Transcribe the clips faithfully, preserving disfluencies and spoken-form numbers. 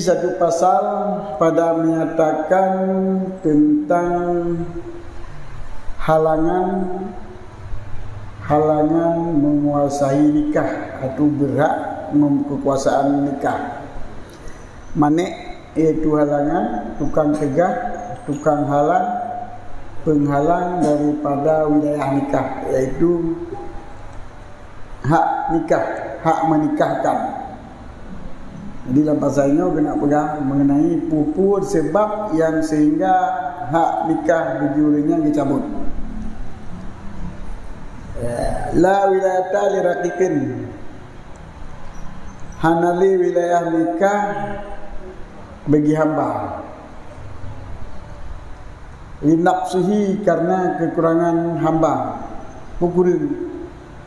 Satu pasal pada menyatakan tentang halangan, halangan menguasai nikah atau berhak mem-, kekuasaan nikah. Manék, yaitu halangan, tukang cegah, tukang halang, penghalang daripada wilayah nikah, yaitu hak nikah, hak menikahkan. Jadi, lam pasal nyoe keuneuk peugah mengenai peue-peue sebab nyang sehingga hak nikah bagi ureuëng nyan geucabut. Eh, la wilayata li raqiqin. Hana lé wilayah nikah bagi hamba. Linaqsihi, karena kekurangan hamba. Peue kureueng,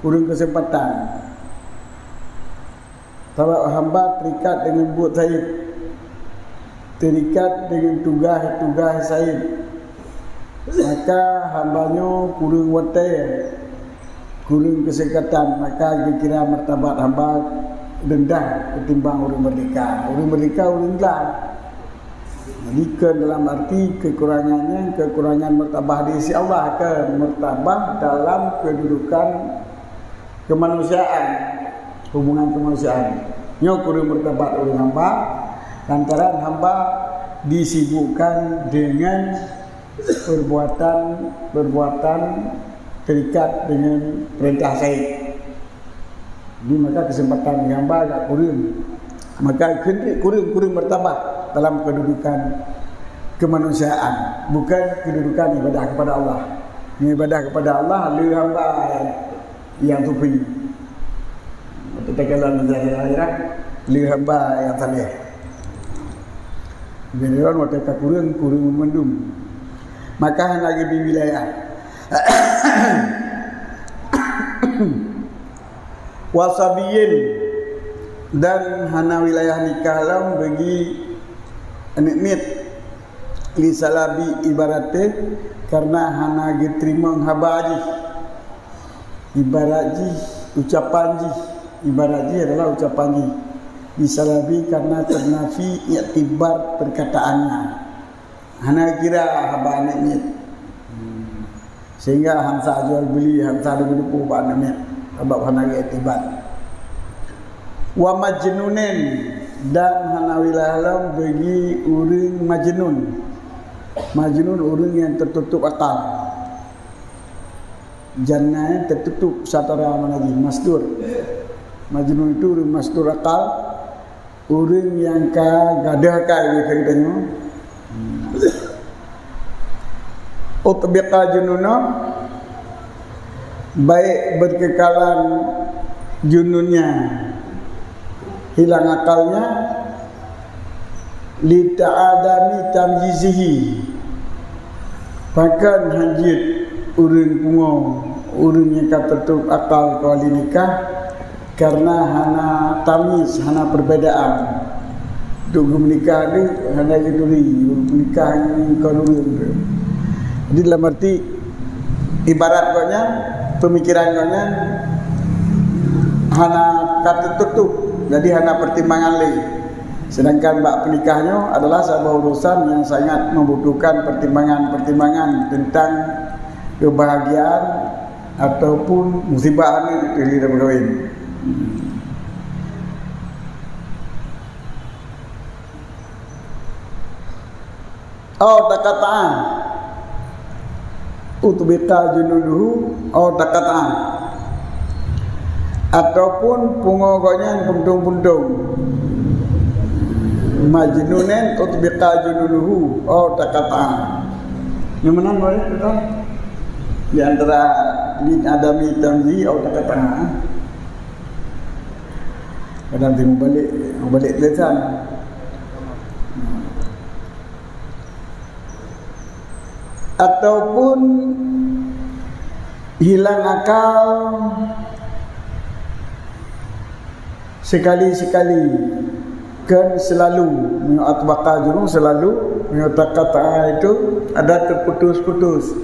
kureueng kesempatan. Sabab hamba terikat dengan buet said, terikat dengan tugaih-tugaih said. Maka hamba nyoe kureueng watée, kureueng kesempatan, maka geukira martabat hamba rendah ketimbang ureuëng merdeka. Ureuëng merdeka ureuëng glam. Jadi, kon dalam arti kekurangan nyan, kekurangan martabat di sisi Allah, kon martabat dalam kedudukan kemanusiaan, hubungan kemanusiaan. Nyoe kureueng martabat ureuëng hamba, lantaran hamba disibukkan dengan perbuatan-perbuatan terikat dengan perintah said. Jadi, maka kesempatan hamba agak kureueng. Maka keuneuk kureueng-kureueng martabat dalam kedudukan kemanusiaan, bukan kedudukan ibadah kepada Allah. Ibadah kepada Allah, le hamba nyang sufi. Watée takalon di akhirat, le hamba nyang saleh. Jadi, watée ka kureueng, kureueng mandum. Maka hana geubri wilayah. Wasabiyin, dan hana wilayah nikah lom bagi aneuk miet. Li salabi ibarati, karena hana geuteurimong haba jih. Ibarat jih, ucapan jih. Ibarat jih adalah ucapan jih. Li salabi, karena ternafi iktibar perkataannya. Hana kira haba aneuk miet. Sehingga han sah jual beli, han sah deungon teupeu bak aneuk miet, sabab hana iktibar. Wa majnunin, dan hana wilayah lom bagi ureuëng majnun. Majnun, ureuëng nyang teututup akal. Janna nyang teututup, satara mana jih, masdur. Majnun itu ureuëng masdur akal, ureuëng nyang ka gadôh akai, kheun geutanyoe. Utbiqa jununah, baik berkekalan jununnya, hilang akalnya, li ta'adami tamyizihi, pakon han jeuet ureuëng pungo, ureuëng nyang ka teututup akal keu ahli nikah, karena hana tamyiz, hana perbedaan. Untuk geumenikah ni hana geuturi, menikah ngon ureuëng tu. Jadi, dalam arti ibarat gobnyan, pemikiran gobnyan hana ka teututup, jadi hana pertimbangan lé. Sedangkan bak peunikah nyoe adalah saboh urusan nyang sangat membutuhkan pertimbangan-pertimbangan tentang kebahagiaan ataupun musibah aneuk teuh lé lam kawin. Au taqata'a. Utbiqa junuduhu au taqata'a. Ataupun pungo gobnyan puntông-puntông. Majnunin utbiqa junuduhu au taqata'a. Nyang mana boleh kita? Di antara li adami tamyizi au taqata'a. Kadang timu balik, balik tulisan. Ataupun hilang akal sekali-sekali, kan selalu, meunyoe utbiqa junun selalu, meunyoe taqata'a itu ada terputus-putus.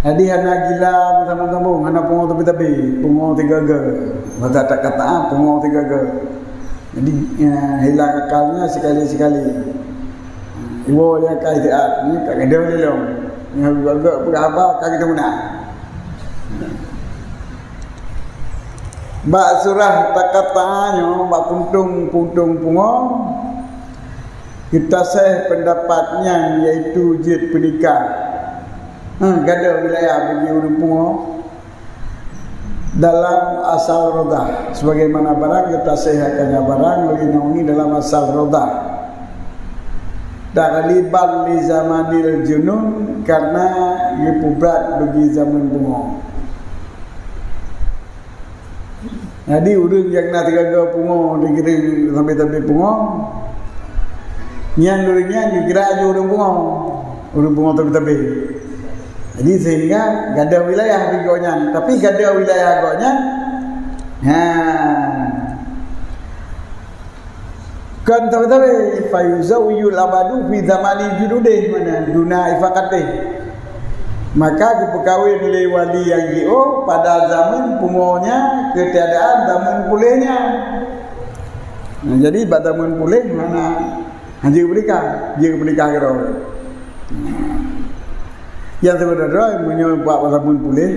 Jadi hana gila beusambông-sambông, hana pungo tapi-tapi, pungo tiga-tiga. Mata taqata'a, pungo tiga-tiga. Jadi, ya, hilang akalnya sekali-sekali. Iwoe lé akai siat, ni ka gadôh lé lom. Nyang geupeugah haba ka geuteumeunan. Bak surah taqatta'a nyoe, bak puntông-puntông pungo, geutaseh peundapat nyan, yaitu jeuet peunikah. Ha, gadôh wilayah bagi ureuëng pungo. Dalam asal rodah, sebagaimana barang geutaseh akan barang linoe dalam asal rodah. Taghliban li zamanil junun, karena geupeubrat bagi zaman pungo. Jadi ureuëng nyang na teugaga pungo, digiring sampai-sampai pungo, nyan ureuëng nyan dikira ju ureuëng pungo, ureuëng pungo tapi-tapi. Jadi sehingga gadôh wilayah bagi gobnyan. Tapi gadôh wilayah gobnyan, ha, kon tapi-tapi, fayuzawwijul abdu fi zamani jununihi, mana duna ifaqatihi. Maka geupeukawen lé wali nyang jiôh pada zaman pungo nyan, keutiadaan zaman puléh nyan. Nah, jadi bak zaman puléh hana, hana jeuet peunikah, jeuet peunikah keudroe. Nyang seubeuna droe, meunyoe bak zaman puléh,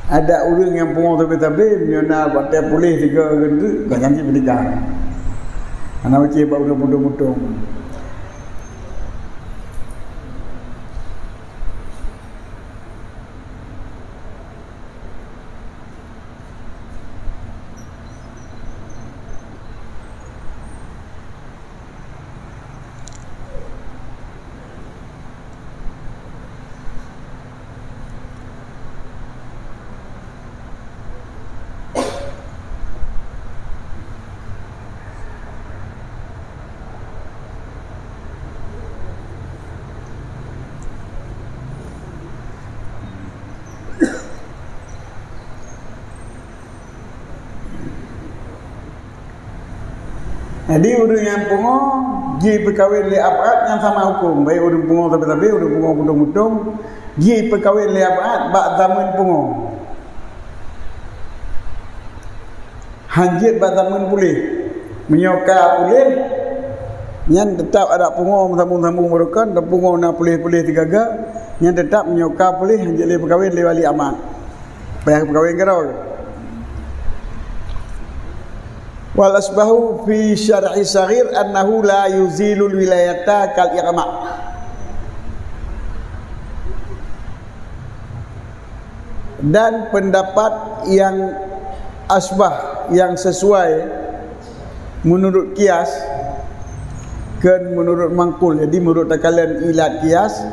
ada ureuëng nyang pungo sabe-sabe, meunyoe na watée puléh tiga ureuëng tu, ka janji peunikah. Hana ucit bak ureuëng mudong-mudong. Jadi ureuëng nyang pungo jipeukawen lé ab'ad nyang sama huköm, baik ureuëng pungo sabe-sabe, ureuëng pungo mudong-mudong, jipeukawen lé ab'ad bak zaman pungo. Hanjeuet bak zaman puléh. Meunyoe ka puléh, nyan teutap adak pungo meusambong-sambong barokon, dan pungo na puléh-puléh teugaga, nyan teutap meunyoe ka puléh hanjeuet lé peukawen lé wali amat. Payah peukawen keudroe. Wal asbahu fi syar'i saghir annahu la yuzilul wilayata kal iqama. Dan pendapat yang asbah, yang sesuai menurut kias, kon menurut mangkul, jadi menurut takalon ilat kias,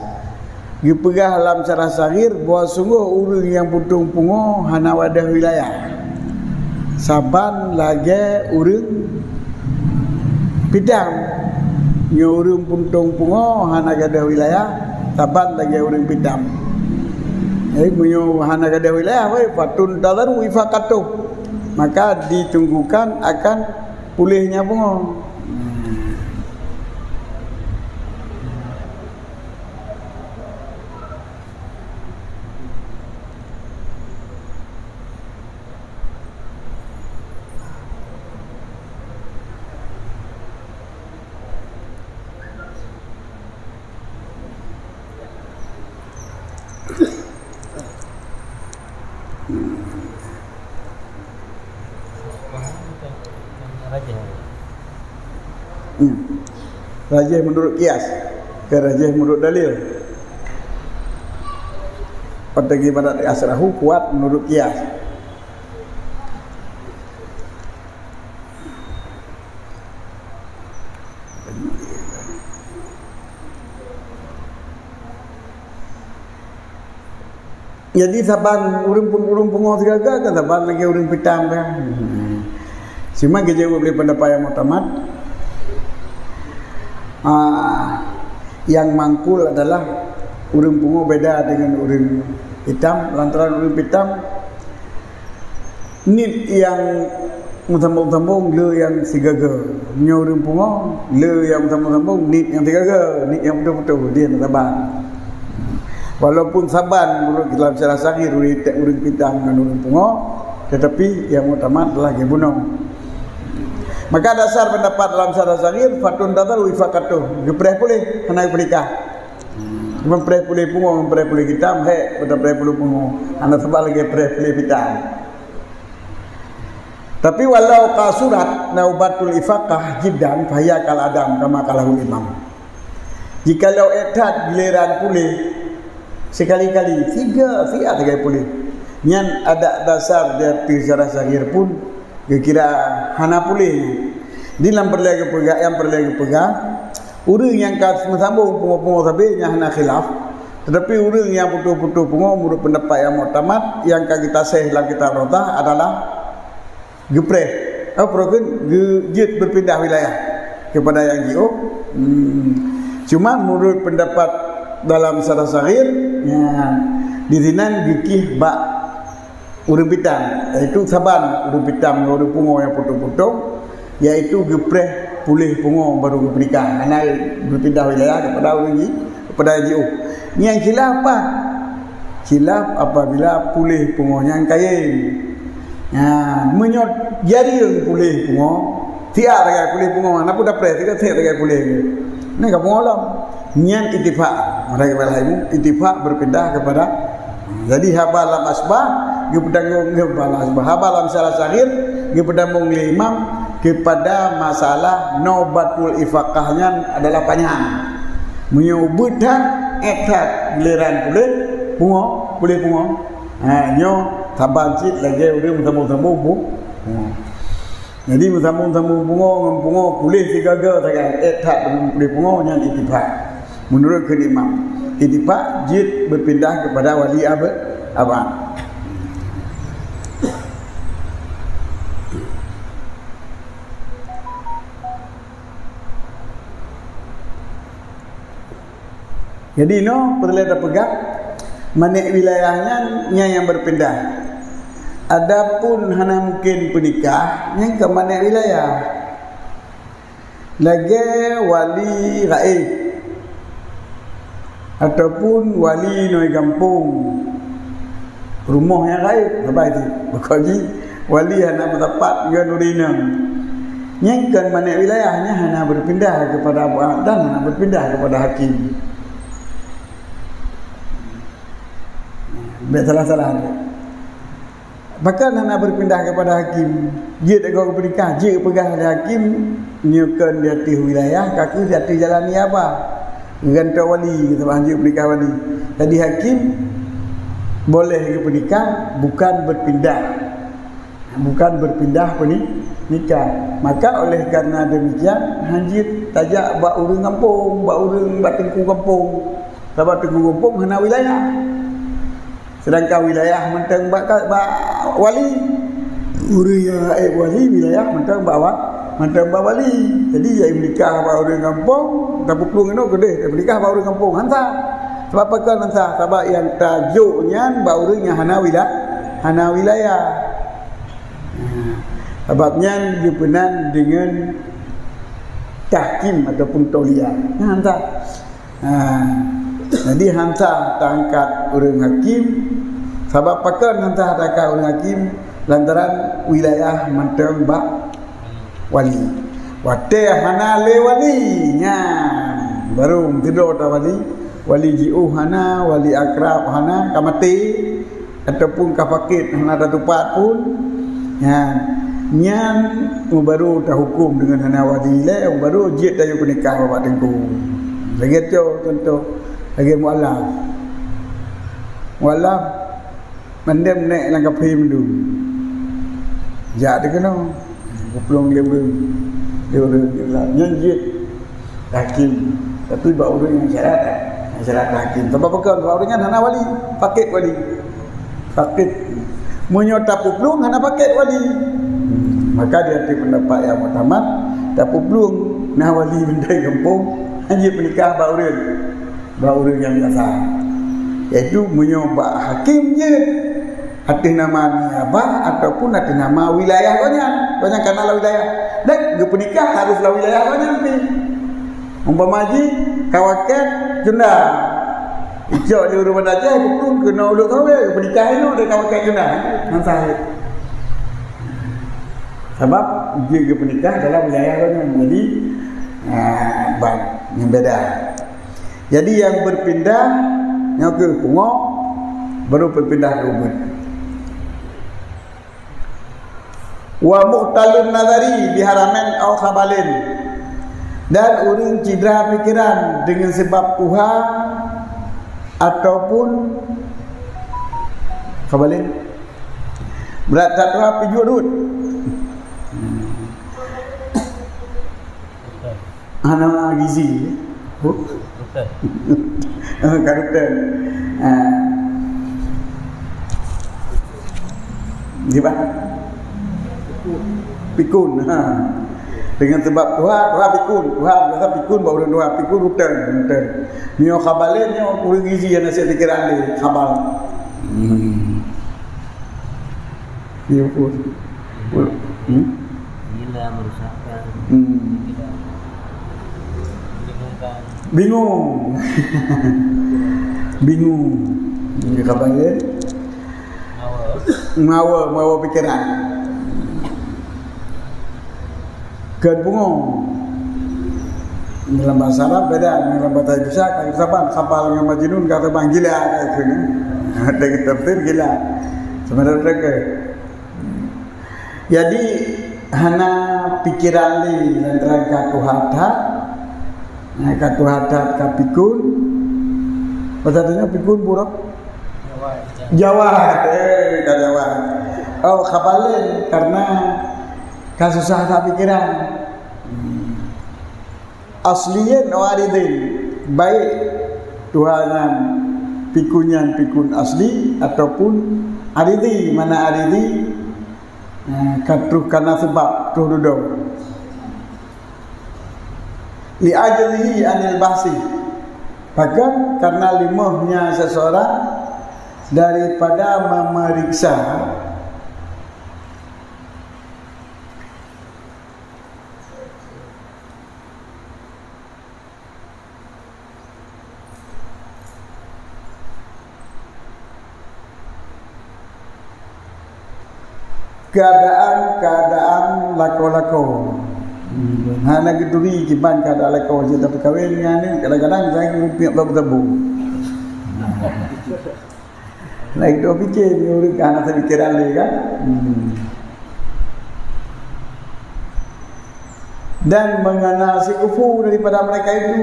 geupeugah lam syarah saghir bahwa sunggoh ureuëng nyang puntông pungo hana gadôh wilayah, saban lagée ureuëng pitam. Nyoe ureuëng puntông pungo hana gadôh wilayah, saban lagée ureuëng pitam. Jadi meunyoe hana gadôh wilayah, wai, fatun tazaru ifaqatuh, maka ditunggukan akan puléhnya pungo. Hmm. Rajih menurut kias, ke rajih menurut dalil. Pada gimana asrahu kuat menurut kias. Jadi saban ureuëng pun ureuëng pungo sigaga kan saban lagée ureuëng pitam kan. Cuma geujaweueb lé pendapat yang muktamad, ah, yang mangkul adalah ureuëng pungo beda dengan ureuëng pitam, lantaran ureuëng pitam nit nyang meusambong-sambong le nyang sigaga. Nyoe ureuëng pungo, le nyang meusambong-sambong nit nyang sigaga, nit nyang beutôi-beutôi, dia nyang saban. Walaupun saban menurut dalam syarah saghir ureuëng pitam ngon ureuëng pungo, tetapi yang muktamad adalah geubunoe. Maka dasar pendapat dalam syarah saghir, fatun tadhar wifaqatuh, geupreh puléh, hana geupeunikah. Cuma preh puléh pungo, preh puléh hitam, hek, pada preh puléh pungo. Hana sabab lagèe preh puléh hitam. Tapi walau qasurat naubatul ifaqah jiddan, fahiya kal adam, kama qalahul imam. Jikalau ék that giliran puléh sekali-kali, tiga siat sagai puléh. Nyan adat dasar di ateueh syarah saghir pun geukira hana puléh nyan. Di lam peureulèe geupeugah, nyang peureulèe geupeugah, ureueng nyang ka meusambong pungo-pungo sabé nyan hana khilaf. Tetapi ureueng nyang putôh-putôh pungo, menurut pendapat yang muktamad, nyang ka geutaseh lam kitab Raudhah adalah geupreh. Apa kheun? Geu-, jeuet berpindah wilayah kepada nyang jiôh. Hmm. Cuma menurut pendapat dalam syarah saghir, ya, di sinan geukih bak ureueng pitam, yaitu saban ureueng pitam ngon ureueng pungo nyang putôh-putôh, yaitu geupreh puléh pungo baru geupeunikah. Hana berpindah wilayah kepada ureueng ji-, kepada jiôh. Nyang khilaf apa? Khilaf apabila puléh pungo nyan kayém. Ha, meunyoe jareueng puléh pungo, siat sagai puléh pungo, na pun dapreh, siat sagai puléh. Nyan ka pungo lom. Nyan ittifaq. Mereka ilmu ittifaq berpindah kepada, jadi haba lam asbah, geupeutanggong, haba lam asbah. Haba lam syarah saghir, geupeutanggong lé imam kepada masalah naubatul ifaqah nyan adalah panyang. Meunyoe ubit that, ék that giliran puléh pungo, puléh pungo. Ha, nyoe saban cit lagèe ureueng meusambong-sambong pu-, pungo. Jadi meusambong-sambong pungo ngon pungo puléh sigaga sagai, ék that deungon puléh pungo nyan ittifaq. Menurut kheun imam, ittifaq jeuet berpindah kepada wali ab-, abang. Jadi noh peureulèe tapeugah, manéh wilayah nyan, nyan nyang berpindah. Adapun hana mungken peunikah, nyan kon manéh wilayah. Lagèe wali ghaib ataupun wali ngon gampông. Rumoh nyang ghaib, saban cit. Bukon jih, wali hana meusapat ngon ureueng inong. Nyan kon manéh wilayah, nyan hana berpindah kepada abu dan hana berpindah kepada hakim. Bèk salah-salah. Pakon hana berpindah kepada hakim? Jeuet geupeugah, jeuet peugah lé hakim, nyoe kon di ateueh wilayah, ka kheueh di ateueh jalan niyabah. Gantoe wali, sabab hanjeuet peunikah wali. Jadi hakim boleh geupeunikah, bukan berpindah. Bukan berpindah peunikah. Maka oleh karena demikian, hanjeuet tajak bak ureueng gampông, bak ureueng, bak teungku gampông. Sabab teungku gampông hana wilayah. Sedangkan wilayah mantong bak ka-, bak wali. Ureueng nyang rakyat wali, wilayah mantong bak wa-, mantong bak wali. Jadi, ya meunikah bak ureueng gampông, tapeuplueng inoe keudeh, meunikah bak ureueng gampông, han sah. Sabab pakon han sah? Sabab nyang tajok nyan bak ureueng nyang hana wila-, hana wilayah. Nah, sabab nyan geupeunan deungon tahkim ataupun tauliah. Nyan han sah. Ha, jadi han sah taangkat ureueng hakim, sabab pakon han sah taangkat ureueng hakim, lantaran wilayah mantong bak wali. Watèe hana lé wali, nyan baru meusidroe that wali, wali jiôh hana, wali akrab hana, ka maté, ataupun ka pakét hana tatupat pun, nyan, nyan meubaru tahukôm deungon hana wali lé, meubaru jeuet tayue peunikah bak teungku. Lagèe co-, contoh, lagèe mualaf. Mualaf mandum nèk lam kaphé mandum. Jak teuh keunoe, geuplueng lé ureueng, lé ureueng Islam. Nyan jeuet. Hakim. Tapi bak ureueng nyang syarat, nyang syarat hakim. Sabab pakon? Bak ureueng nyan hana wali, pakét wali. Pakét. Meunyoe tapeuplueng hana pakét wali. Hmm, maka di ateueh pendapat nyang muktamad, tapeuplueng na wali mantong gampông, hanjeuet peunikah bak ureueng, bak ureueng nyang biasa. Yaitu meunyoe bak hakim jeuet. Ateueh nama niyabah ataupun ateueh nama wilayah gobnyan. Gobnyan ka na lam wilayah. Dan geupeunikah harôh lam wilayah gobnyan pih. Umpama jih ka wakét Sunda. Icok di ureueng Banda Aceh, geuplueng keunoe Ulok Sawe, geupeunikah inoe dan ka wakét Sunda. Han sah. Sabab Jeuet keu peunikah dalam wilayah gobnyan. Jadi, ah, ban, nyang beda. Jadi, nyang berpindah, nyang keu pungo, baru berpindah keu ubeut. Wa mukhtalun nazari biharamin au khabalin. Dan ureuëng cidra pikiran dengan sebab tuha ataupun khabalin. Brat that tuha pijôh rot. Hana gizi. Huh? Karutan. Ah. Gimana? Pikun. Ha. Dengan sebab tuha, tuha pikun. Tuha biasa pikun bak ureuëng tuha, pikun rutan, rutan. Nyoe khabalin nyoe ureuëng gizi nyang nasib pikiran lé khabal. Hmm. Iya pun. Hmm? Gila, merusakkan. Hmm. Gila. Membingungkan. Bingung. Bingung. Ini khabalin. Ngawa. Ngawa, ngawa pikiran. Keu pungo. Dalam bahasa Arab beda, dalam bahasa Indonesia, kalau saban, khabal ngon majnun, kata bang gila, kata itu, ni. Ada tafsir gila. Sebenarnya ke. Jadi, hana pikiran lé lantaran ka tuha that, nah, ka tuha that ka pikun. Bahasa Indonesia pikun buruk. Jawa, eh, ka Jawa. Oh, khabalin karena ka susah that pikiran. Hmm. Asliyin wa aridin, baik tuha nyan pikun nyan pikun asli ataupun aridi, mana aridi, eh, ka troh kana sabab troh dudoe. Li ajzihi anil bahsi, bahkan karena lemahnya seseorang daripada memeriksa. Keadaan-keadaan lakoe-lakoe. Hmm, hana geuturi kiban keadaan lakoe, jeuet tapeukawen ngon aneuk, kadang-kadang saya ureuëng piep sabu-sabu. Laén dok pikir, ureuëng ka hana teupikiran lé kan? Hmm. Dan mengenal sikufu daripada mereka itu.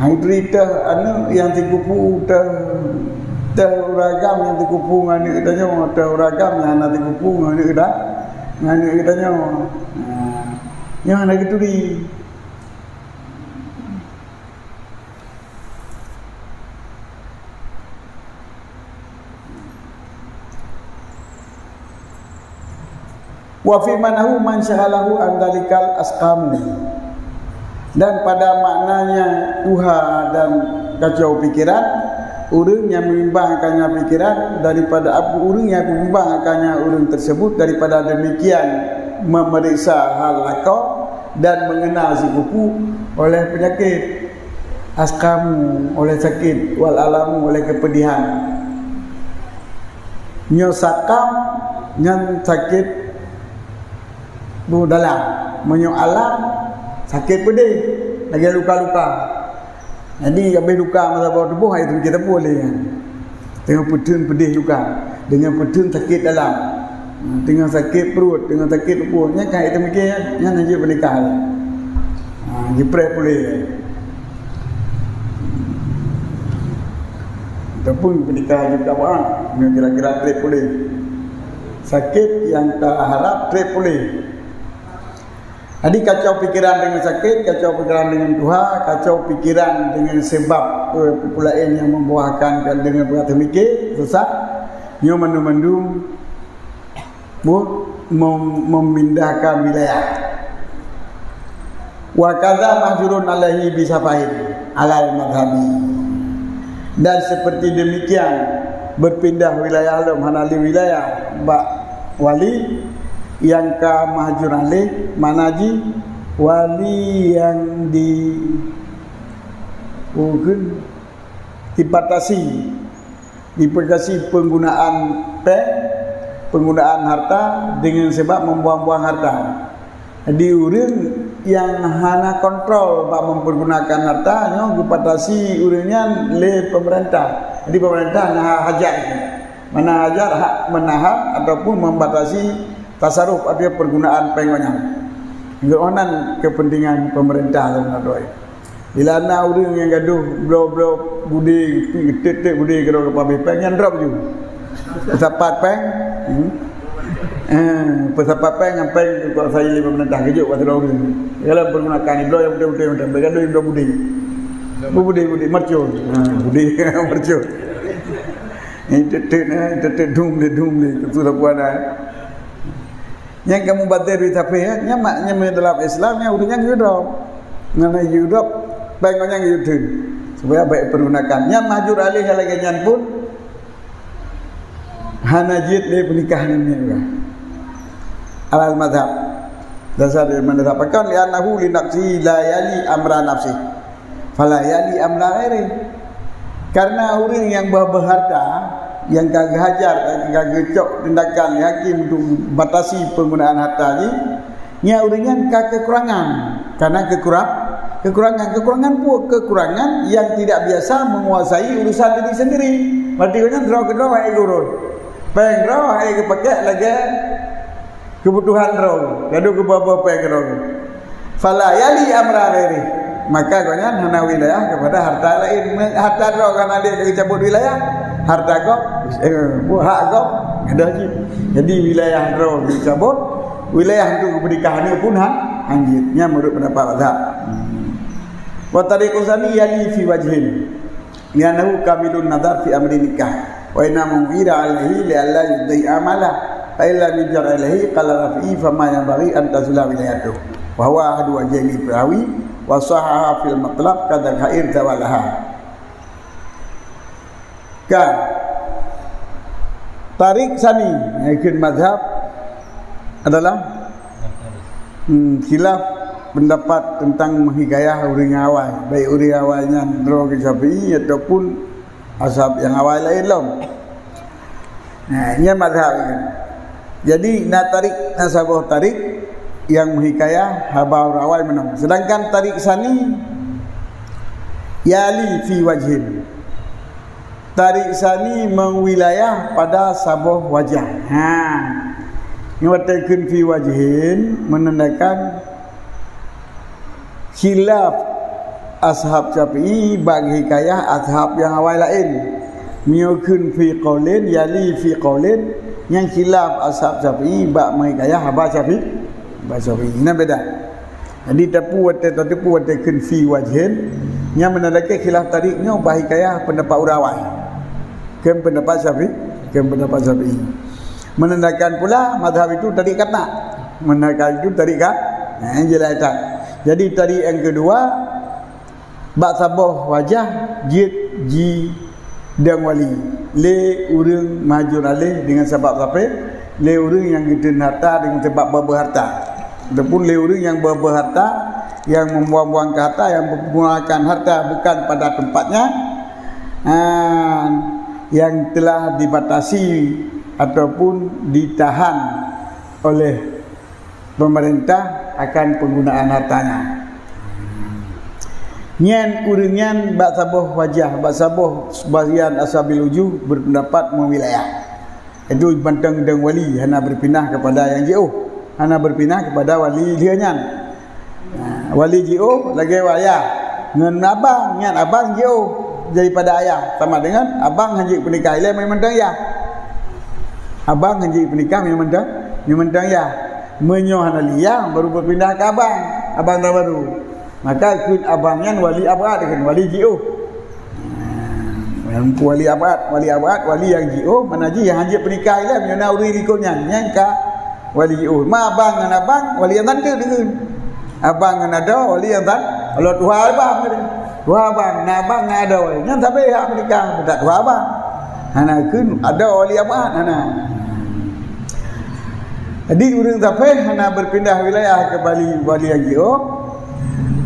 Hai teuh aneuk nyang sikufu, teuh, teuh ureuëng agam nyang sikufu ngon aneuk geutanyoe, teuh ureuëng agam nyang hana sikufu ngon aneuk geuta-, ngon aneuk geutanyoe. Nah, nyan hana geuturi. Wa fi ma'nahu man syaghalahu an dzalikal asqamu. Dan pada maknanya tuha dan kacau pikiran, ureuëng nyang meubimbang akan nyan pikiran daripada abu-, ureuëng nyang meubimbang akan nyan ureuëng tersebut daripada demikian memeriksa hal lakoe dan mengenal sikufu oleh penyakit. Asqamu oleh sakét, wal alamu oleh keupeudihan. Nyoe sakam nyan sakét bu dalam. Meunyoe alam, sakét peudeh, lagée luka-luka. Jadi, habéh luka masa bawah tuboh, hai teubiet tapue lé nyan. Teungoh peuteun peudeh luka, deungon peuteun sakét dalam, teungoh sakét pruet, teungoh sakét lupue, nyan ka iteumiké nyan, nyan jeuet peunikah lé. Ha, jipreh puléh. Ataupun peunikah jeuet ka bah, nyoe kira-kira trép puléh. Sakét nyang taharab trép puléh. Jadi, kacau pikiran dengan sakét, kacau pikiran dengan tuha, kacau pikiran dengan sebab, eh, peue laén nyang membuahkan dengan beurata mikir, susah. Nyoe mandum-mandum, bu, mem-, memindahkan wilayah. Wa kadza mahjurun alaihi bisafahin alal madhhabi. Dan seperti demikian, berpindah wilayah lom hana lé wilayah bak wali nyang ka mahjur alaihi, makna jih wali nyang di, mungkin dibatasi, dibatasi penggunaan péng, Penggunaan harta dengan sebab membuang-buang harta. Jadi, ureuëng nyang hana kontrol bak mempergunakan harta nyoe geubatasi ureuëng nyan lé pemerintah. Jadi, pemerintah na hajat, mana hajat hak menahan ataupun membatasi tasaruf atau pergunaan péng nyan. Geuonan kepentingan pemerintah dan lain. Bila na ureuëng nyang gadoh bloe-bloe budé, tet-tet budé keudroe keu pabéh péng, nyan drob ju. Peusapat péng, hmm? Eh, peusapat péng ngon péng keu kuasa lé pemerintah keujok bak sidroe ureuëng. Kalau pergunakan bloe nyang beutôi-beutôi macam, gadoh bloe budé. Budé-budé, mercon. Ha, budé, mercon. Ini tet-tet, eh, tet-tet dum lé, dum lé. Itu tak buat dah. Nyang kamoe baté di sampéng, ya, nyan mak, nyan dalam Islam, nyan ureuëng nyan geudrob. Ngon geudrob, péng ngon nyan geuteun. Supaya baik pergunakan. Nyan mahjur alaih lagée nyan pun hana jeuet lé peunikah nyan juga. Alal mazhab. Dasar dari mazhab. Pakon? Li'annahu li nafsihi la yali amra nafsihi. Fala yali amra ghairi. Karena ureuëng nyang bah-, bah harta, nyang ka geuhajar, nyang ka geucok tindakan lé hakim untuk batasi penggunaan harta jih, nyan ureuëng nyan ka kekurangan. Karena kekurang-, kekurangan. Kekurangan pun kekurangan yang tidak biasa menguasai urusan diri sendiri. Berarti ureuëng nyan droe keudroe hai gurus. Péng droe hai geupakai lagée kebutuhan droe, gadoh geuba-ba péng droe. Fala yali amra ghairi. Maka gobnyan hana wilayah kepada harta lain. Me-, harta droe kan ada yang dicabut wilayah. Harta gob, eh, hak gob, gadoh jih. Jadi wilayah droe dicabut, wilayah untuk geupeudikah aneuk pun han, han jeuet. Nyan menurut pendapat mazhab. Hmm. Wa tariqus tsani yali fi wajhin. Li'annahu kamilun nazar fi amri nikah. Wa innama u'ira alaihi li'alla yudai'a mala. Fa in lam yujra alaihi qala Rafi'i fama yanbaghi an tazula wilayatuh. Wa huwa ahadu wajhaini fil hawi wa sahaha fil matlab kadza hair zawalaha. Kan? Tariq tsani, ikut mazhab adalah, hmm, khilaf pendapat tentang menghikayah ureuëng awai, baik ureuëng awai nyan droe keu Syafi'i ataupun ashab nyang awai laén lom. Nah, nyan mazhab nyan. Jadi, na tariq, na saboh tariq nyang menghikayah haba ureuëng awai meunan. Sedangkan tariq tsani yali fi wajhin. Tariq tsani meuwilayah pada saboh wajah. Ha. Nyoe watée kheun fi wajhin menandakan khilaf ashab Syafi'i bak hikayah ashab nyang awai laén. Meunyoe kheun fi qaulin, yali fi qaulin, nyan khilaf ashab Syafi'i bak meuhikayah haba Syafi'i. Haba Syafi'i. Nyan beda. Jadi, tapu watée, tateupue watée kheun fi wajhin, nyan meunan lakée khilaf tariq nyoe bak hikayah pendapat ureuëng awai. Kheun pendapat Syafi'i, kheun pendapat Syafi'i. Menandakan pula mazhab itu tariq kata. Menandakan itu tariq ka-, nah, jelas tak? Jadi, tariq nyang keudua, bak saboh wajah jeuet ji dong wali lé ureuëng mahjur aleh dengan sabab sape, lé ureuëng nyang geuteun harta dengan sabab beuharta, ataupun lé ureuëng nyang beuharta, nyang membuang-buang ke harta, nyang menggunakan harta bukan pada tempatnya, ah, yang telah dibatasi ataupun ditahan oleh pemerintah akan penggunaan hartanya. Nyan ureuëng nyan bak saboh wajah, bak saboh sebagian ashabil wujuh berpendapat meuwilayah. Itu mantong dong wali, hana berpindah kepada nyang jiôh, hana berpindah kepada wali lheueh nyan. Nah, wali jiôh lagée ayah ngon abang, nyan abang jiôh daripada ayah, sama dengan abang hanjeuet peunikah ilée mantong yah. Abang hanjeuet peunikah mantong, mantong yah. Meunyoe hana lé yah, baru berpindah ke abang, abang nyang baru. Maka kheun abang nyan wali abad, kheun wali jiôh. Nah, wali abad, wali abad, wali nyang jiôh, mana jih nyang hanjeuet peunikah ilée, meunyoe na ureuëng likot nyan, nyan ka wali jiôh. Ma abang ngon abang, wali nyang tante deungon. Abang ngon adoe, wali nyang tan-, kalau tuha abang tadi. Tuha abang, na abang, na adoe, nyan sabe hak peunikah, tak tuha abang. Hana kheun adoe wali abad, hana. Jadi, ureuëng sabe hana berpindah wilayah ke wali, wali nyang jiôh,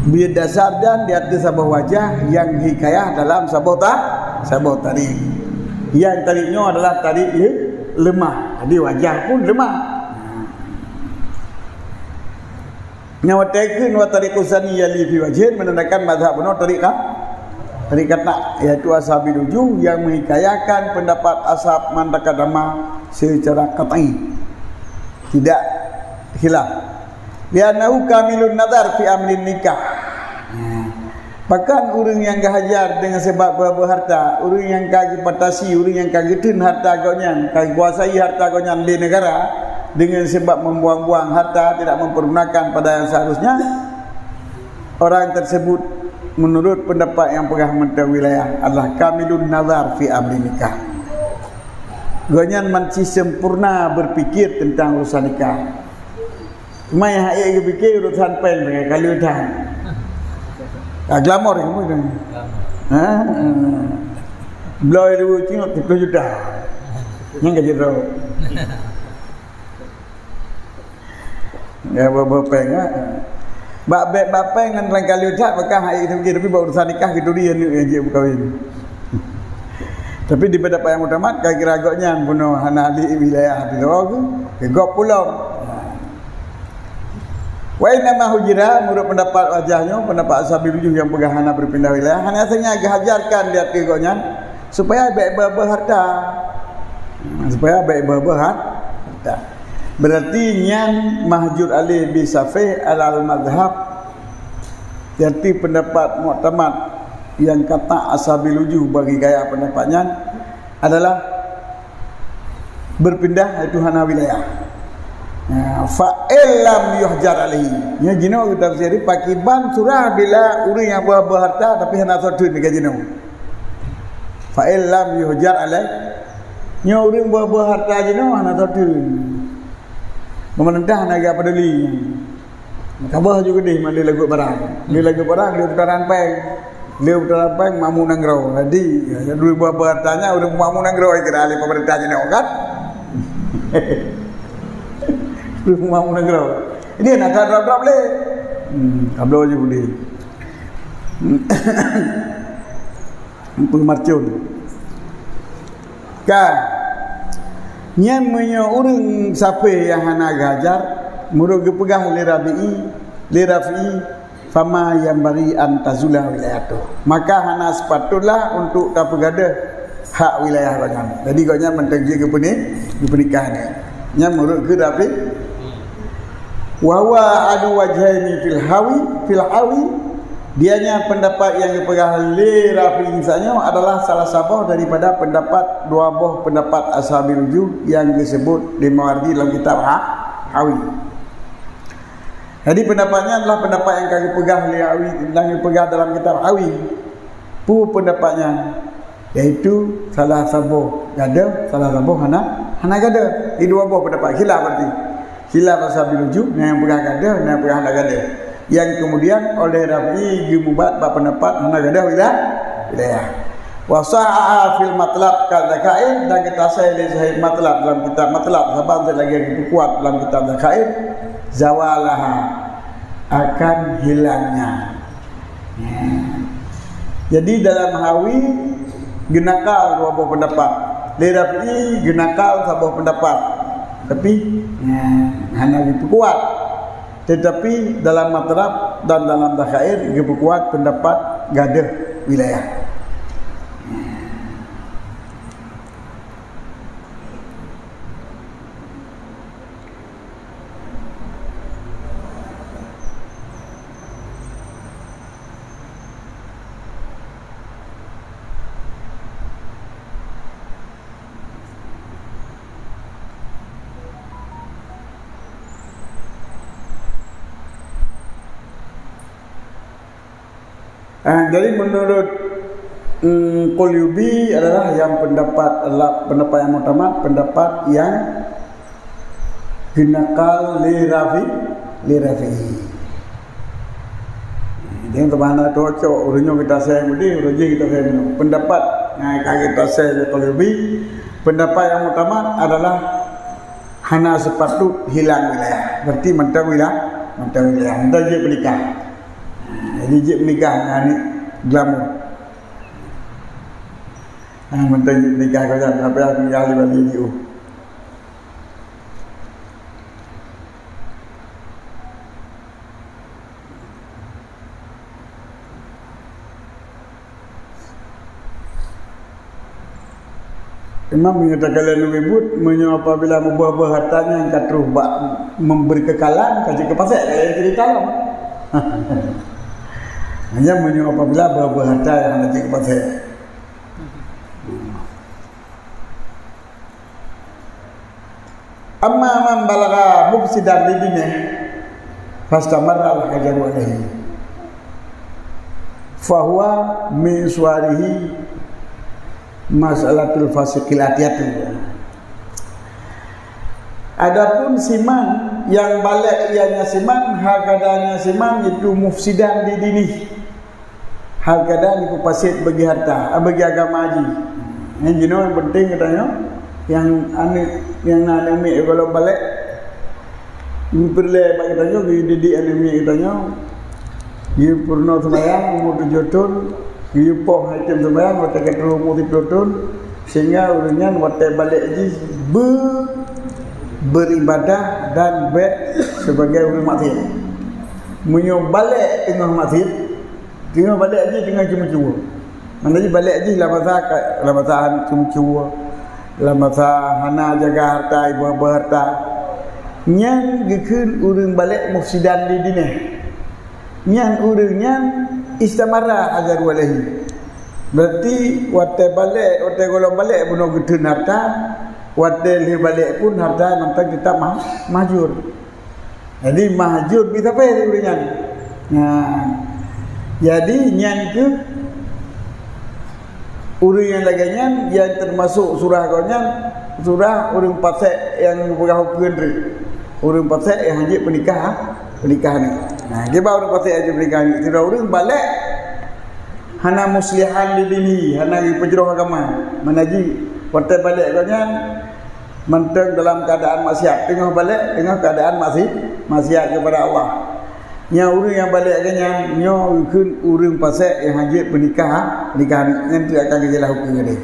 berdasarkan di ateueh saboh wajah nyang hikayah dalam saboh ta-, saboh tariq. Nyang tariq nyoe adalah tariq le-, lemah. Jadi wajah pun lemah. Nyan watèe kheun wa tariqus sani yali fi wajhin menandakan mazhab bunoe tariqah, tariqah tak, yaitu ashabil wujuh yang menghikayakan pendapat ashab man taqaddama secara qat'i. Tidak khilaf. Li'annahu kamilun nazar fi amrin nikah. Bahkan ureuëng nyang geuhajar deungon sabab beuharta, ureuëng nyang ka geubatasi, ureuëng nyang ka geuteun harta gobnyan, ka geukuasai harta gobnyan lé negara deungon sabab membuang-buang harta, tidak mempergunakan pada yang seharusnya, orang tersebut menurut pendapat yang peugah mantong wilayah adalah kamilun nazar fi amri nikah. Gobnyan masih sempurna berpikir tentang urusan nikah. Cuma nyang hak ék geupike urosan péng, ka lheueh that. Ka glamor kamoe tu. Ha? Bloe dua cingok tiga puluh juta. Nyang ka jeuet rot. Ya, ba-, ba péng, ha. Bak bèk, bak péng nyan rangkali that, maka hak ék geupike, tapi bak urosan nikah geuturi aneuk nyang jeuet meukawen. Tapi di pendapat yang muktamad, kira-kira gobnyan bunoe hana ahli wilayah di droe, ke gop pulang. Wa innama hujira, menurut pendapat wajah nyoe, pendapat ashabil wujuh nyang peugah hana berpindah wilayah, hana saja geuhajarkan di ateueh gobnyan supaya bèk beuharta. Supaya bèk beuharta. Berarti nyan mahjur alaih bi safih alal mazhab. Berarti pendapat muktamad nyang kata ashabil wujuh bagi gaya pendapat nyan adalah berpindah, yaitu hana wilayah. Ha, fa illam yuhjar alaihi. Nyoe jinoe geutafsiri pakiban surah bila ureuëng nyang beuharta tapi hana soe theun lagèe jinoe. Fa illam yuhjar alaihi. Nyoe ureuëng beuharta jinoe hana soe theun. Pemerintah hana geupeduli. Ka boh ju geudeh mak lé lagot barang. Lé lagot barang, lé putaran péng. Lé putaran péng, makmu nanggroe. Jadi, dua buah bertanya, ureuëng makmu nanggroe kira ahli pemerintah jinoe kan? Ureuëng makmu nanggroe. Ini nak drop-drop lé. Hmm, kablo je boleh. Peumacon. Ka. Nyan meunyoe ureuëng safih nyang hana geuhajar, meunurot geupeugah lé Rabi'i, lé Rafi'i, fama yanbaghi an tazula wilayatuh. Maka hana sepatutlah untuk tapeugadôh hak wilayah gobnyan. Jadi gobnyan mantong jeuet geupeunikah ni. Nyan meunurot keu Rafi'i. Wa huwa ahadu wajhaini fil hawi, fil hawi. Dianya pendapat nyang geupeugah lé Rafi'i nyoe adalah salah saboh daripada pendapat dua boh pendapat ashabil wujuh nyang geusebut lé Mawardi dalam kitab Ha-, Hawi. Jadi pendapat nyan adalah pendapat nyang ka geupeugah lé Hawi, nyang geupeugah dalam kitab Hawi. Peue pendapat nyan? Yaitu salah saboh gadôh, salah saboh hana, hana gadôh. Di dua boh pendapat khilaf berarti. Khilaf ashabil wujuh, na nyang peugah gadôh, na nyang peugah hana gadôh. Yang kemudian oleh Rafi'i geumubat bak pendapat hana gadôh wila-, wilayah. Wa sahhaha fil matlab kadzakair, dan geutasai lé sahib matlab dalam kitab matlab, saban lagèe geupeukuat dalam kitab zakair, zawalaha, akan hilangnya. Jadi dalam Hawi geunakal dua boh pendapat. Lé Rafi'i geunakal saboh pendapat. Tapi, ya, hana geupeukuat. Tetapi dalam Matlab dan dalam Dzakhair geupeukuat pendapat gadôh wilayah. Ah, jadi menurut, mm, Qulyubi adalah yang pendapat, adalah pendapat yang muktamad, pendapat yang geunakal lé Rafi-, lé Rafi'i. Jadi, teuma hana cocok, ureuëng nyoe geutasai mudi, ureuëng jih geutasai mudi. Pendapat nyang ka geutasai lé Qulyubi, pendapat yang muktamad adalah hana sepatut hilang wilayah. Berarti mantong wilayah, mantong wilayah. Mantong jeuet peunikah. Jadi, jeuet peunikah ngon aneuk glamor. Ha, mantong jeuet peunikah keu nyan, sampai aku nikah lé bali jiôh. Memang meunyoe takalon ubit, meunyoe apabila meuboh-boh harta nyan ka troh bak memberi kekalan, ka jeuet keu pasek, ka jeuet keu kekalan. Hanya meunyoe apabila boh-boh harta nyang hana jeuet keu pasek. Amma man balagha mufsidan li dinihi, fastamarra al-hajaru alaihi, fahuwa min suwarihi masalatul fasiqil atiyatu. Adapun siman nyang balek ianya siman, hakadanya siman itu mufsidan li dinihi. Hakada jipeupaset bagi harta, ah, bagi agama jih. Nyang jinoe nyang penting geutanyoe, nyang aneuk, nyang na aneuk miet golom balek, nyang peureulée bak geutanyoe, geudidik aneuk miet geutanyoe, geupeurunoe seumayang umu tujoh thon, geupoh item seumayang watée ka troh umu siplôh thon, sehingga ureuëng nyan watée balek jih be-, beribadah dan bék sibagai ureuëng maksiat. Meunyoe balek teungoh maksiat, teungoh balek jih teungoh ceumeucue. Mana jih balek jih lam masa ka, lam masa ceumeucue, lam masa hana jaga harta, iba-iba harta. Nyan geukheun ureuëng balek mufsidan li dinihi. Nyan ureuëng nyan istamarra hajaru alaihi. Berarti watée balek, watée golom balek bunoe geutheun harta, watée lheueh balek pun harta mantong teutap ma-, mahjur. Jadi mahjur bisa pih ureuëng nyan. Nah, jadi nyan keuh ureuëng nyang lagée nyan, nyang teumasok surah gobnyan, surah ureuëng pasek nyang peugah ukeue nyan. Ureuëng pasek nyang hanjeuet peunikah, peunikah ni. Nah, kiban ureuëng pasek hanjeuet peunikah ni. Sidroe ureuëng balek hana muslihan li dinihi, hana geupeujroh agama. Mana jih watée balek gobnyan, mantong dalam keuadaan maksiat, teungoh balek, teungoh keuadaan maksi-, maksiat keupada Allah. Nyan ureuëng nyang balek lagée nyan, nyoe geukheun ureuëng pasek nyang hanjeuet peunikah, nikah nyan tu akan geujeulaih huköm geude.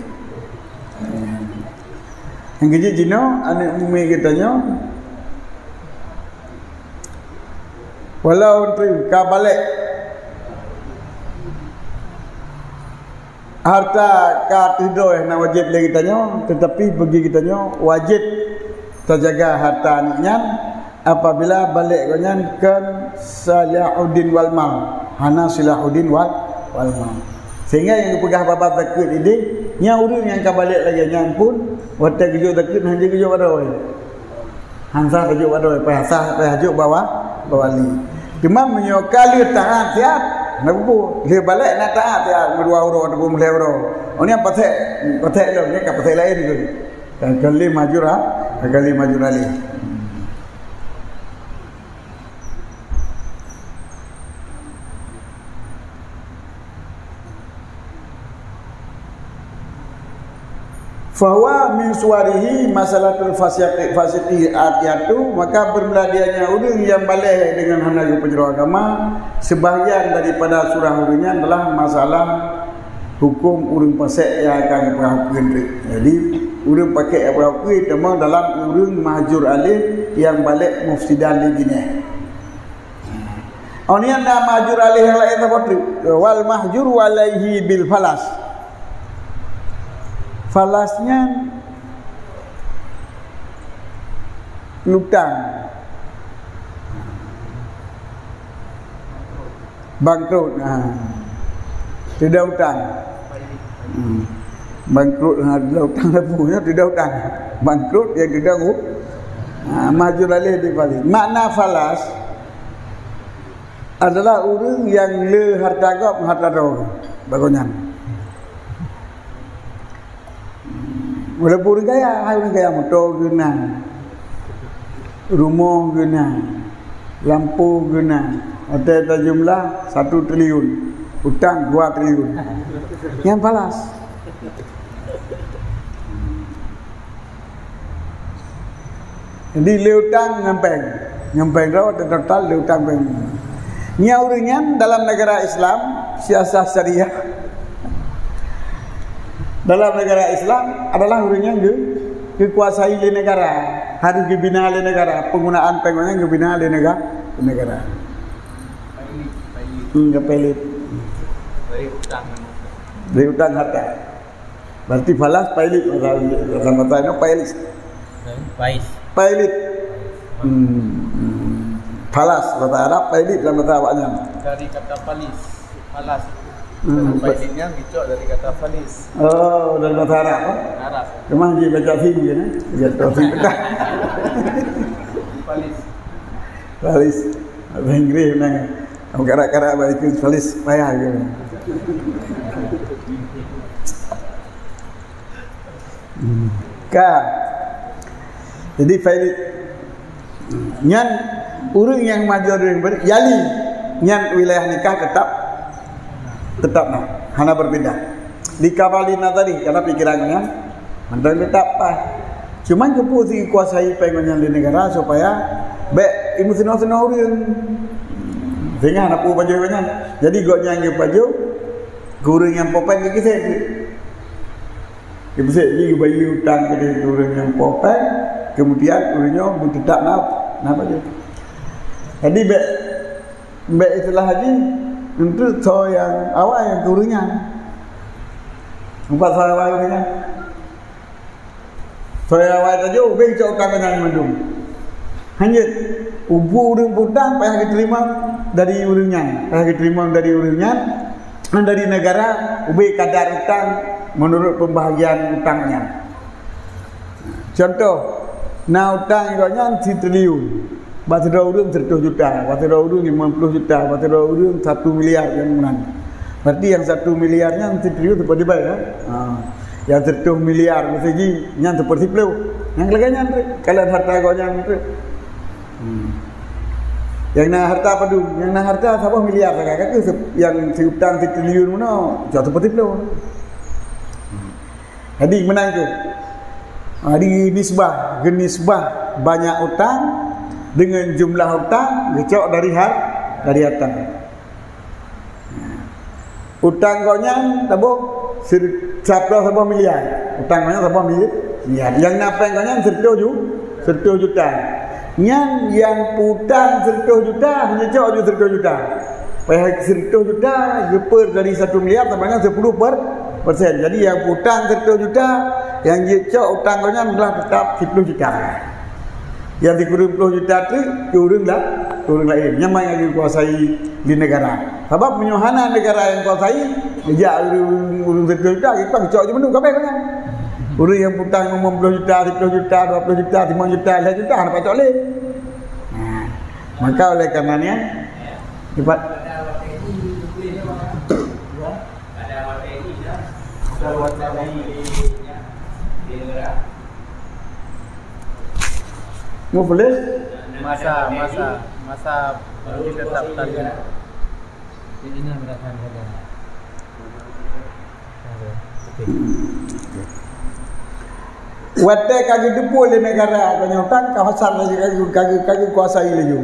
Nyang keujeuet jinoe, aneuk mume geutanyoe, walau ka balek, harta ka teuh droe na wajéb lé geutanyoe, teutapi bagi geutanyoe wajéb tajaga harta aneuk nyan apabila balek gobnyan kon silahuddin wal mal, hana silahuddin wal, wal mal. Sehingga nyang geupeugah bab zakeuet idéh, nyan ureuëng nyang ka balek lagée nyan pun, watée geujok zakeuet hana geujok bak droe. Hana sah tajok bak droe, payah sah, payah jok bak wa-, bak wali. Cuma meunyoe ka lheueh taát siat, na bubu, lheueh balek na taát siat, meudua uroe ataupun meulhée uroe. Oh, nyan pasek, pasek lom, nyan ka pasek laén tu. Ka, ka lheueh mahjur, ha? Ka lheueh mahjur alaihi. Fahuwa min suwarihi masalatul fasiqi, fasiqi atiyatu, maka bermula dianya ureuëng nyang balek deungon hana geupeujroh agama, sebahagian daripada surah ureuëng nyan adalah masalah huköm ureuëng pasek nyang akan geupeugah huköm teuk. Jadi, ureuëng pasek nyang geupeugah huköm teuma dalam ureuëng mahjur alaihi nyang balek mufsidan li dinihi. Oh, nyan na mahjur alaihi nyang laén saboh treuk. Wal mahjuru alaihi bil falas. Falas nyan lutang. Bangkrut. Ha. Tidak utang. Hmm. Bangkrut, ha, tidak utang lagi, ya, tidak utang. Bangkrut nyang tidak u-, ha, mahjur alaihi bil falas. Makna falas, adalah ureuëng nyang le harta gob ngon harta droe bak gobnyan. Walaupun ureuëng kaya, hai ureuëng kaya, moto geuh na, rumoh geuh na, lampôh geuh na, watée tajumlah satu triliun, utang dua triliun. Nyan falas. Jadi, le utang ngon péng. Ngon péng droe, total le utang péng. Nyan ureuëng nyan dalam negara Islam, siasah syariah. Dalam negara Islam adalah ureuëng nyan geu-, geukuasai lé negara. Harus geubina lé negara. Penggunaan péng nyan geubina lé nega-, negara. Hmm, geupelit. Dari utang. Dari utang harta. Berarti falas, pailit, bahasa, bahasa Arab, no, pailit. Pais. Pailit. Hmm. Falas, bahasa Arab, pailit dalam bahasa awaknyan. Dari kata falis, falas. Hmm, Kalau pailit nyan geucok dari kata falis. Oh, dari bahasa Arab, ha? Arab. Cuma dia baca sini, ya, kan? Dia tahu sini. Falis. Falis. Bahasa Inggris, nah. Karak-karak bak ikeu falis payah ke. Hmm. Ka. Jadi, faili-, nyan ureueng nyang major ureueng ber-, yali, nyan wilayah nikah tetap, tetap na, hana berbeda. Di kabali nazari, karena pikiran nyan mantong tetap paih. Cuman keupeue sikuasai péng nyan di negara supaya bèk imeusinan-sinan ureueng. Sehingga hana peue pajoh nyan. Jadi gobnyan geupajoh keu ureueng nyang po péng geukisék. Geukisék jih geubayeue utang keu ureueng nyang po péng, kemudian ureueng nyoe beuteutap na, na pajoh. Jadi bèk, bèk istilah jih untuk soe nyang awai keu ureueng nyan. Umpat soe awai ureueng nyan. Soe awai tajoh, ubé geucok utang nyan mandum. Hanjeuet, ubé ureueng utang payah geuteurimong dari ureueng nyan, payah geuteurimong dari ureueng nyan, dan dari negara, ubé kadar utang menurut pembahagian utang nyan. Contoh, na utang gobnyan sitriliun. Bak sidroe ureueng seratus juta, bak sidroe ureueng lima puluh juta, bak sidroe ureueng satu miliar nyang meunan. Berarti nyang satu miliar nyan sitriliun seupôt dibai, kan? Ha. Nyang seratus miliar meuseujih nyan seupôt siplôh. Nyang lagèe nyan tu, kalon harta gobnyan tu. Hmm. Nyang na harta padum, nyang na harta saboh miliar sagai, ka keuh sep-, nyang siutang sitriliun meunoe, cok seupôt siplôh. Jadi meunan keuh. Ha, di nisbah, geunisbah banyak utang dengan jumlah utang geucok dari har-, dari harta. Utang gobnyan saboh sir-, saplôh saboh miliar. Utang gobnyan saboh mili-, miliar. Nyang na péng gobnyan seratus ju-, seratus juta. Nyan nyang utang seratus juta, hana cok ju seratus juta. Payah seratus juta geupeu dari satu miliar, sama dengan sepuluh per-, persen. Jadi nyang utang seratus juta, nyang jicok utang gobnyan adalah tetap siplôh juta. Nyang sikureueng ploh juta tu keu ureueng la-, keu ureueng laén. Nyan mangat geukuasai di negara. Sabab meunyoe hana negara nyang kuasai, jak ureueng, ureueng seratus juta, geucok ju mandum kabeh gobnyan. Ureueng nyang utang limong ploh juta, siplôh juta, dua ploh juta, limong juta, lhèe juta, hana pacok lé. Nah, maka oleh karena nyan, sifat muflis, masa, masa, masa tetap tadi. Ini berapa harga? Watèe ka geuteupeue lé negara, ka nyoe tan ka pasar laju, ka geu-, ka geu-, ka geukuasai laju.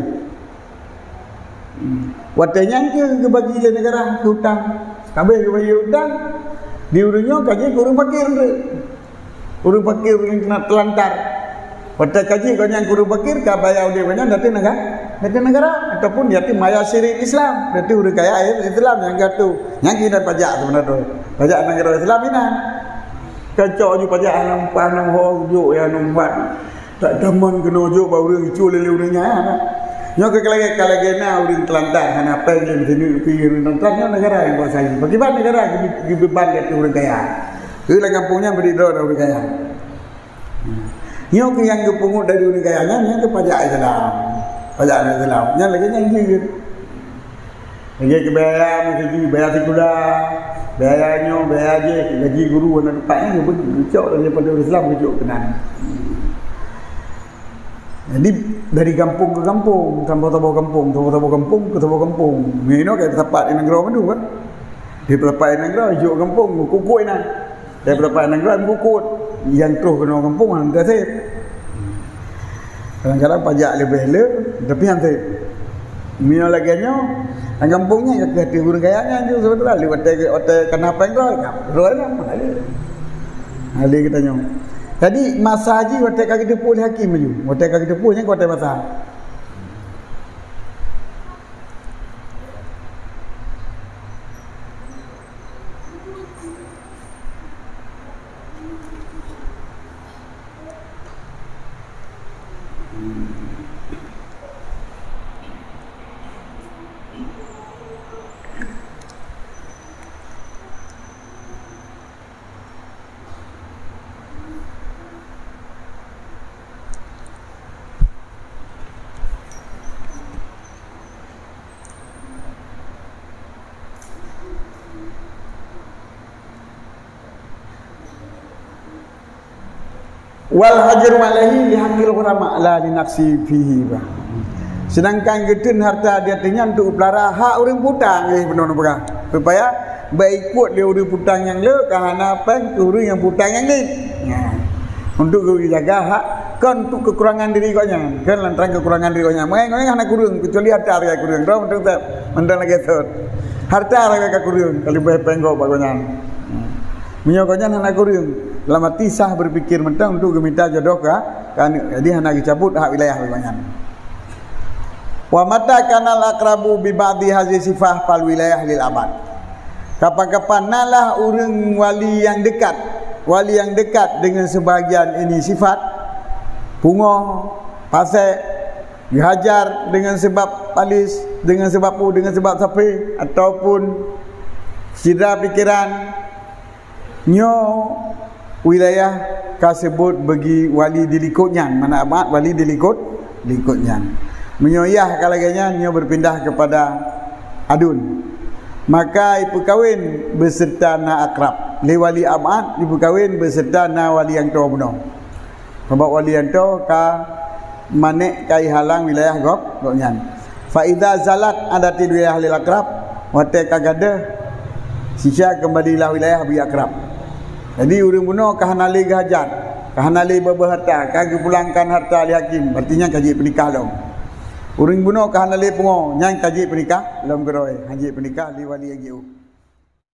Watèe nyan keuh geubagi lé negara keu utang. Ka abéh geubagi utang, di ureueng nyoe ka jeuet keu ureueng fakir teuk. Ureueng fakir, ureueng keunan teulantar. Watèe ka jeuet gobnyan keu ureueng fakir, ka bayar udép gobnyan dari negara, dari negara, ataupun dari mayasiril Islam, dari ureueng kaya Islam nyang geutanyoe. Nyan keuh inan pajak seubeuna droe. Pajak nanggroe Islam inan. Kan cok ju pajak nyang upah nyang ho jok nyang numpat. Tak tamong keunoe jok bak ureueng, cul lé ureueng nyan. Nyoe keuh lagèe, ka lagèe na ureueng teulantar, hana péng lé meusineuk, pi ureueng teulantar, nyoe negara nyang kuasai. Pakriban negara geubi-, geubeban keu ureueng kaya. Keu lam gampông nyan bri droe ureueng kaya. Nyoe keuh nyang geupeungeut dari ureueng kaya nyan, nyan keuh pajak Islam. Pajak Islam. Nyan lagèe nyan jeuet. Lagèe keu biaya meuseujid, biaya sikula, biaya nyoe, biaya jih, gaji guru, aneuk teumpat nyan geucok daripada ureueng Islam geucok keunan. Jadi dari gampông keu gampông, saboh-saboh gampông, saboh-saboh gampông keu saboh gampông. Meunoe ka teusapat di nanggroe mandum kan. Di teusapat di nanggroe, jok gampông, kukuk inan. Daripada pajan nanggroe bukon, nyang troh keunoe gampông hana teugasép. Kadang-kadang pajak leubeh le, tapi hana teugasép. Meunyoe lagèe nyoe, lam gampông nyan ka keuh ureueng kaya nyan ju sebenarnya, watèe, watèe kana péng droe, ka droe nyan, hana le. Hana le geutanyoe. Jadi masa jih watèe ka geuteupeue lé hakim laju, watèe ka geuteupeue nyan ka watèe masa. Wal hajru alaihi li haqqil ghurama la li nafsi fihi, bah. Sedangkan geuteun harta di ateueh nyan untuk peulara hak ureuëng putang, eh, beuna peugah. Supaya baik ikut lé ureuëng putang nyang le, ka hana péng keu ureuëng nyang putang nyang laén. Nah, untuk geujaga hak, kon untuk kekurangan diri gobnyan, kon lantaran kekurangan diri gobnyan. Meunan gobnyan hana kureueng, kecuali harta raya kureueng. Droe mantong teuh, mantong lagée thot. Harta raya ka kureueng, ka leubeh péng gob bak gobnyan. Meunyoe gobnyan hana kureueng, lam hati sah berpikir mantong untuk geumita jodoh ka, ka aneuk. Jadi hana geucabut hak wilayah bak gobnyan. Wa mata kanal aqrabu bi ba'di hazihi sifah fal wilayah lil abad. Kapan-kapan nalah ureuëng wali nyang dekat, wali nyang dekat dengan sebahagian ini sifat, pungoh, pasek, geuhajar dengan sebab palis, dengan sebab pu, dengan sebab sape, ataupun sidra pikiran, nyoe wilayah ka sebut bagi wali di likot nyan, mana amat wali di likot, likot nyan. Meunyoe yah ka lagée nyan, nyoe berpindah kepada adun. Maka ipeukawen beserta na akrab. Lé wali amat ipeukawen beserta na wali nyang toe bunoe. Sabab wali nyan toe ka manék ka ihalang wilayah gob, gobnyan. Fa idza zalat adatil wilayah lil aqrab, watée ka gadôh, sisya keumbalilah wilayah bagi akrab. Jadi ureuëng bunoe ka hana lé geuhajar, ka hana lé beuharta, ka geupulangkan harta lé hakim, berarti nyan ka jeuet peunikah lom. Ureuëng bunoe ka hana lé pungoh, nyan ka jeuet peunikah lom keudroe, hana jeuet peunikah lé wali nyang jiôh.